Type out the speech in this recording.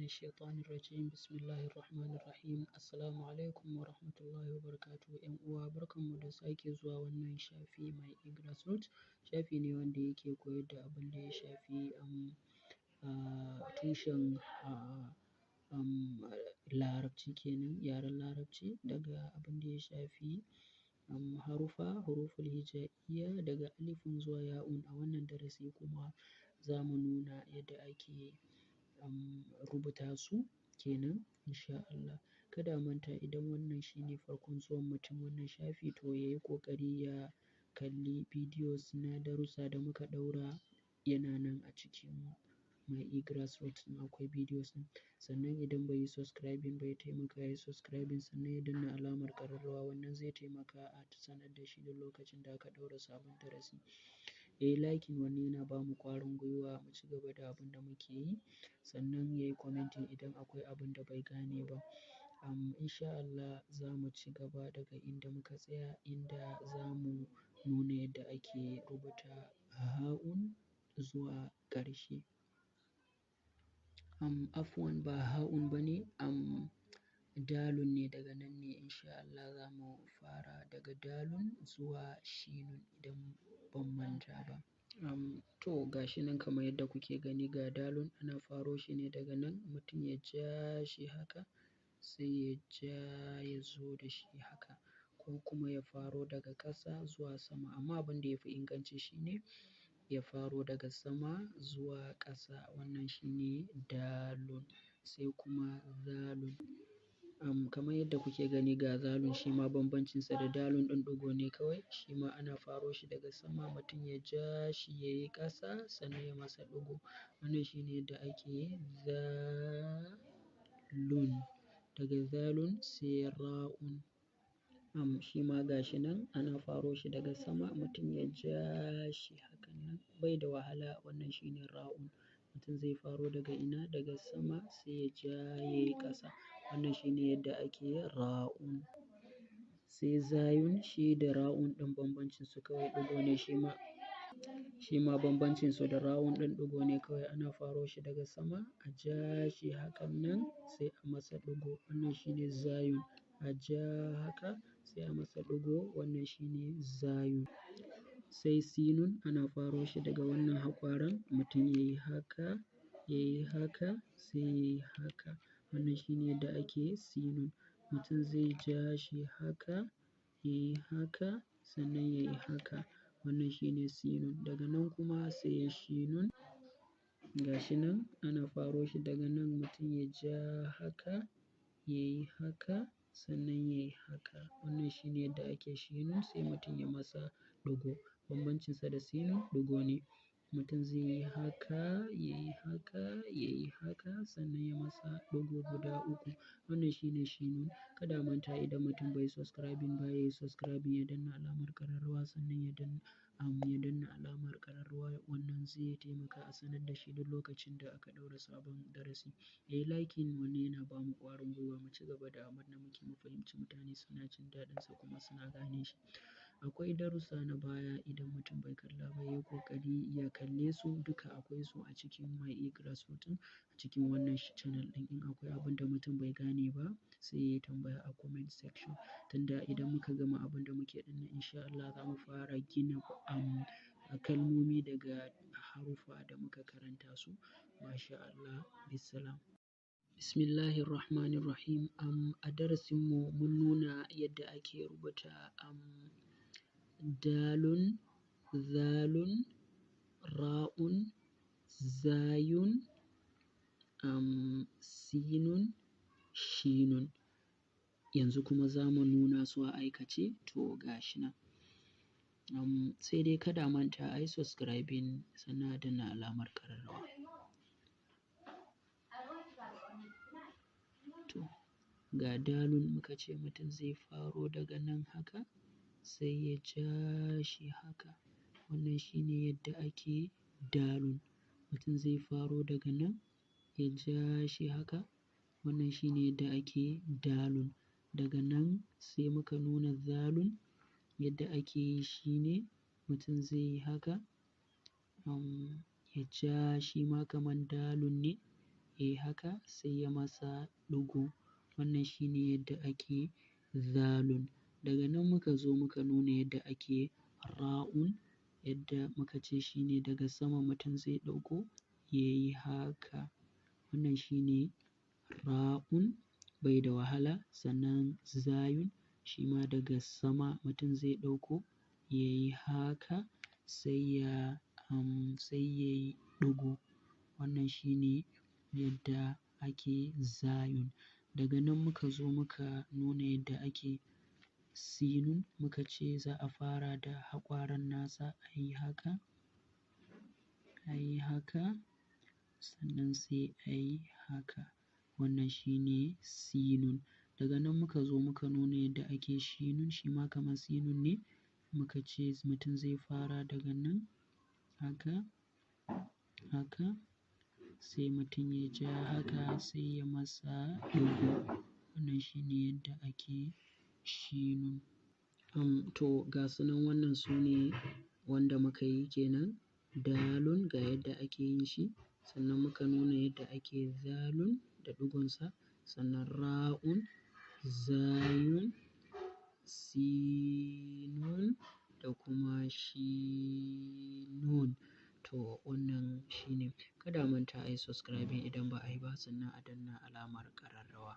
Minash shaitanir rajim. Bismillahir rahmanir rahim. Assalamu alaikum wa rahmatullahi wa barakatuh. ‘Yan uwa, barkanmu da sake zuwa wannan shafi mai Grassroots. Shafi ne wanda yake koyar da abin da ya shafi tushen Larabci kenan, yaren Larabci, daga abin da ya shafi haruffa, huruful hijaiyya, daga alifun zuwa ya'un. A wannan darasi kuma za mu nuna yadda ake rubuta su kenan, insha Allah. Kada a manta, idan wannan shine farkon zuwan mutum wannan shafi, to ya yi ƙoƙari ya kalli videos na darussa da muka ɗaura, yana nan a cikin My e-Grassroots ɗin, akwai videos ɗin. Sannan idan bai yi subscribing ba, ya taimaka ya yi subscribing, sannan ya danna alamar ƙararrawa. Wannan zai taimaka a sanar da shi duk lokacin da aka ɗaura sabon darasi. Ya yi liking, wannan yana ba mu ƙwarin gwiwa mu ci gaba da abin da muke yi. Sannan ya yi commenting idan akwai abin da bai gane ba. Insha Allah za mu ci gaba daga inda muka tsaya, inda za mu nuna yadda ake rubuta ha'un zuwa ƙarshe. Afwan, ba ha'un ba ne, dalun ne. Daga nan ne insha Allah za mu fara, daga dalun zuwa shinun, idan ban manta ba. To ga shi nan kamar yadda kuke gani, ga dalun, ana faro shi ne daga nan, mutum ya ja shi haka, sai ya ja ya zo da shi haka, ko kuma ya faro daga ƙasa zuwa sama. Amma abin da ya fi inganci shi ne ya faro daga sama zuwa ƙasa. Wannan shi ne dalun. Sai kuma zalun. Kamar yadda kuke gani, ga zalun, shi ma bambancinsa da dalun ɗin ɗigo ne kawai. Shi ma ana faro shi daga sama, mutum ya ja shi ya yi ƙasa, sannan ya masa ɗigo. Wannan shi ne yadda ake zalun. Daga zalun sai ra'un. Shi ma ga shi nan ana faro shi daga sama, mutum ya ja shi hakan nan, bai da wahala. Wannan shi ne ra'un. Mutum zai faro daga ina? Daga sama, sai ya ja ya yi ƙasa. Wannan shi ne yadda ake ra'un. Sai zayun, shi da ra'un ɗin bambancin su kawai ɗigo ne shi ma. Shi ma bambancin su da ra'un ɗin ɗigo ne kawai. Ana faro shi daga sama, a ja shi hakan nan, sai a masa ɗigo. Wannan shi ne zayun. A ja haka, sai a masa ɗigo. Wannan shi ne zayun. Sai sinun, ana faro shi daga wannan haƙwaran, mutum ya yi haka, ya yi haka, sai ya yi haka. Wannan shi ne yadda ake sinun. Mutum zai ja shi haka, ya yi haka, sannan ya yi haka. Wannan shi ne sinun. Daga nan kuma sai shinun. Ga shi nan ana faro shi daga nan, mutum ya ja haka, ya yi haka, sannan ya yi haka. Wannan shi ne yadda ake shinun, sai mutum ya masa ɗigo. Bambancinsa da sinun ɗigo ne. Mutum zai yi haka, ya yi haka, ya yi haka, sannan ya masa ɗigo guda uku. Wannan shi ne shinun. Kada a manta, idan mutum bai subscribing ba, ya yi subscribing, ya danna alamar ƙararrawa, sannan ya danna alamar ƙararrawa. Wannan zai taimaka a sanar da shi duk lokacin da aka ɗaura sabon darasi. Ya yi liking, wannan yana ba mu ƙwarin gwiwa mu ci gaba da abin da muke, mu fahimci mutane suna jin daɗinsa kuma suna gane shi. Akwai darussa na baya, idan mutum bai kalla ba, ya yi ƙoƙari ya kalle su duka, akwai su a cikin My e-Grassroots ɗin, a cikin wannan channel ɗin. In akwai abin da mutum bai gane ba, sai ya yi tambaya a comment section. Tunda idan muka gama abin da muke ɗin nan, insha Allah za mu fara gina kalmomi daga haruffa da muka karanta su. Masha Allah. Bissalam. Bismillahirrahmanirrahim. A darasinmu mun nuna yadda ake rubuta dalun, zalun, ra'un, zayun, sinun, shinun. Yanzu kuma za mu nuna su a aikace, to ga shi nan. Sai dai kada a manta a yi subscribing, sannan a danna alamar ƙararrawa. To, ga dalun, muka ce mutum zai faro daga nan haka, sai ya ja shi haka. Wannan shi ne yadda ake dalun. Mutum zai faro daga nan, ya ja shi haka. Wannan shi ne yadda ake dalun. Daga nan sai muka nuna zalun. Yadda ake yi shi ne mutum zai yi haka, ya ja shi ma kamar dalun ne. ya yi haka sai ya masa ɗigo. Wannan shine yadda ake zalun. Daga nan muka zo muka nuna yadda ake ra'un, yadda muka ce shine daga sama mutum zai ɗauko ya yi haka. Wannan shine ra'un, bai da wahala. Sannan zayun shi ma daga sama mutum zai ɗauko ya yi haka sai ya, sai ya yi ɗigo. Wannan shine yadda ake zayun. Daga nan muka zo muka nuna yadda ake sinun. Muka ce za a fara da haƙwaran nasa a yi haka, a yi haka sannan sai a yi haka. Wannan shine sinun. Daga nan muka zo muka nuna yadda ake shinun, shi ma kamar sinun ne. Muka ce mutum zai fara daga nan haka, haka sai mutum ya ja haka sai ya masa ɗigo. Wannan shine yadda ake shinun. To ga su nan wannan su ne wanda muka yi kenan. Dalun ga yadda ake yin shi. Sannan muka nuna yadda ake zalun da ɗigonsa. Sannan ra'un, zayun, sinun da kuma shinun. To wannan shine. Kada a manta ayi subscribing idan ba a yi ba sannan a danna alamar ƙararrawa.